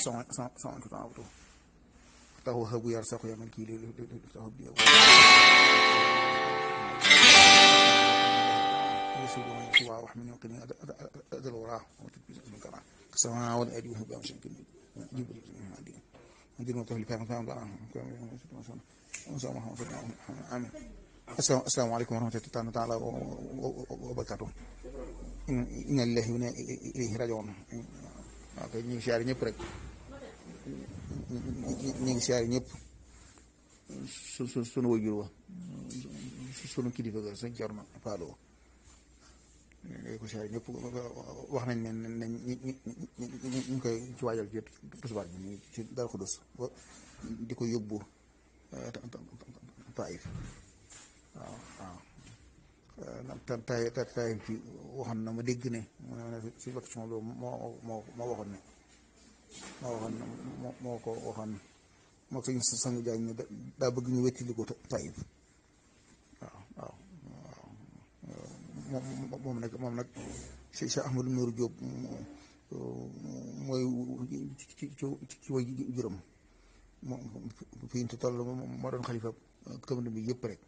sama abdu tahu habu yar sax yaman kii li tahu bi يسوع وحمني وقني أدل وراه وتبيز من كراه السماء والأرض وهو بأمشي كني جبريل عندنا طفل فاهم بقى آمين. السلام عليكم ورحمة الله تعالى وبركاته. إن الله وإنا إليه راجعون. ñu ngi siyaare ñëpp rek ñu ngi siyaare ñëpp sunu wajur wa sunu kilifa ga sëñ Cerno Faalo ko siyaare ñëpp wax nañ ne ñu ngi koy ci waajal ci tisbaar bi ñu ci Daaru Xudoos di ko yóbbu Taif waaw Taif ci waxoon na ma dégg ne si vacation loolu moo waxoon ne moo ko waxoon moo sëñ sang Jaañ ne daa bëgg ñu wettili ko Taif waaw moom nag Cheikh Ahmadou Nourou Diop mooy ci way juróom moom fi ñu toll moo doon xalifa commune bi yëpp rek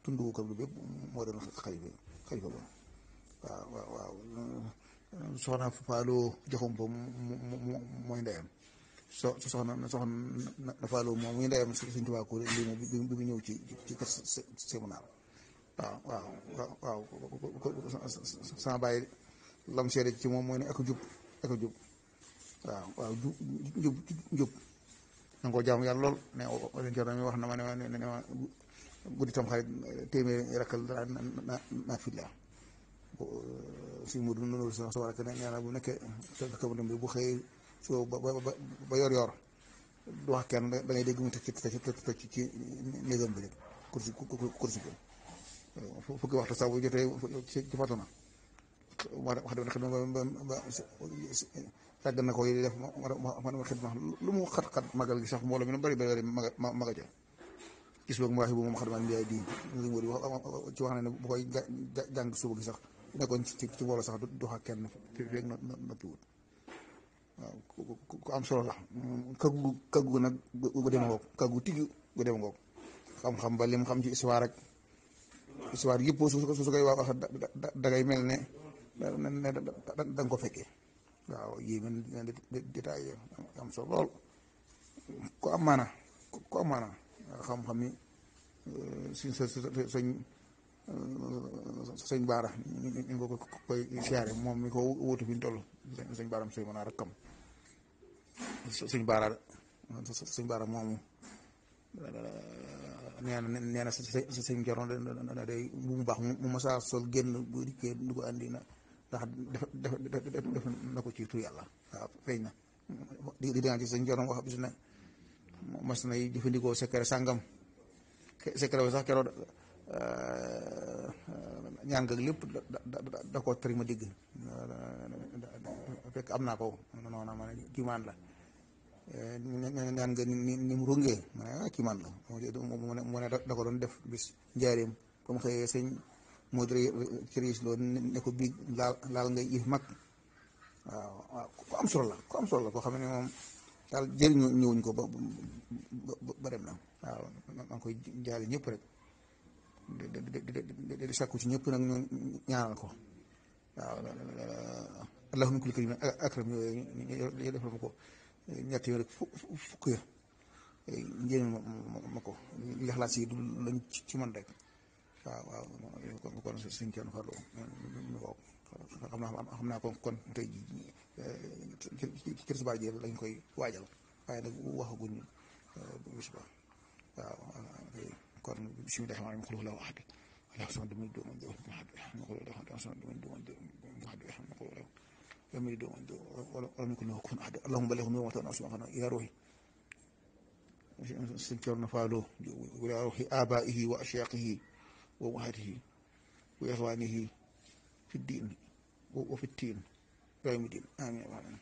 tundu commune bi yëpp moo doon xalifa ba waaw soxna Fallou Diakhoumpa mooy ndeyam soxna Fallou moom muy ndeyam Sëñ Tuubaa ko lii moom bi mu ñëw ci kër séminaire waaw sama bàyyi lam seede ci moom mooy ne ak jub waaw jub na ko jaamu yàlla lool ne wax na ma ne ma guddi tam xarit téeméeri rakkal dara na filla si mu dund noonu sa war a nee na bu nekkee kabadam bi bu xëy so ba yor du wax kenn da ngay dégg mu tëj ci néegam bi rek kursi ko fukki waxtu sax bu jotee ci fatu na wax dëgg ba yàgg na ko yi def ma xidma lu mu xat-xat magal gi sax mbooloo mi nu bari maga ja gis boog mu wax bu moom xadmaan mbiyaay di ngi wax ci wax na ne bu koy jàng suba gi sax nekkoon ci mbooloo sax du wax ak kenn feeg noppiwut waaw ku am solo la kaggu nag gu dem ngoog kaggu tigg gu dem ngoog xam-xam ba lim xam ci histoire rek histoire yëpp su koy wax dangay mel ne da nga ko fekkee waaw yii man détail am solo lool ku am maana xam-xam ni sëñ Baara ñu ko koy siyaare moom mi ko wutu fi ñu toll sëñ Baaram sëñ mën a rakkam sëñ Baara moomu nee na sëñ Cerno day bu mu baax mu masaa sol génn bu dikkee du ko andi na ndax def na ko ci tur yàlla waaw feeñ na di danga ci sëñ Cerno wax bis ne mas na jëfandikoo secret sàngam secret bi sax keroog ñaan nga lépp da ko tëri ma digg fekk am naa ko noonu ma ne kiimaan la ñaan nga ni mu rungee ma ne kiimaan la mu ne da ko doon def bis njaareem comme xëyee sëñ Modou Ciriis loolu ne ko bii laal ngay yëf mag waaw ku am solo la koo xam ne moom daal jëriñu ñëwuñ ko ba dem na waaw maa ngi koy jaale ñëpp rek di sàkku ci ñëpp nag ñu ñaanal ko waaw allahumma min kulli karimin akram yooyu defal ma ko ñetti yoon rek fukk ya njëriñ ma ko lixlaas yi du lañ ci man rek waaw kon suñ kenn farlu xam naa kon tey ji ci suba ji lañ koy waajal waaye nag waxaguñ bis ba waaw kon bismillah rahmaan rahim la ahad wala sama dum do man do ahad ma ko do sama dum do man do ahad ma ko do yami do man do wala mi ko no kon ahad allahumma baligh wa ta'ala subhanahu ila ruhi suñ Cerno Faalo ila ruhi abaihi wa ashyaqihi wa wahatihi wa ikhwanihi fi din wa fi tin يوم الدين آمين.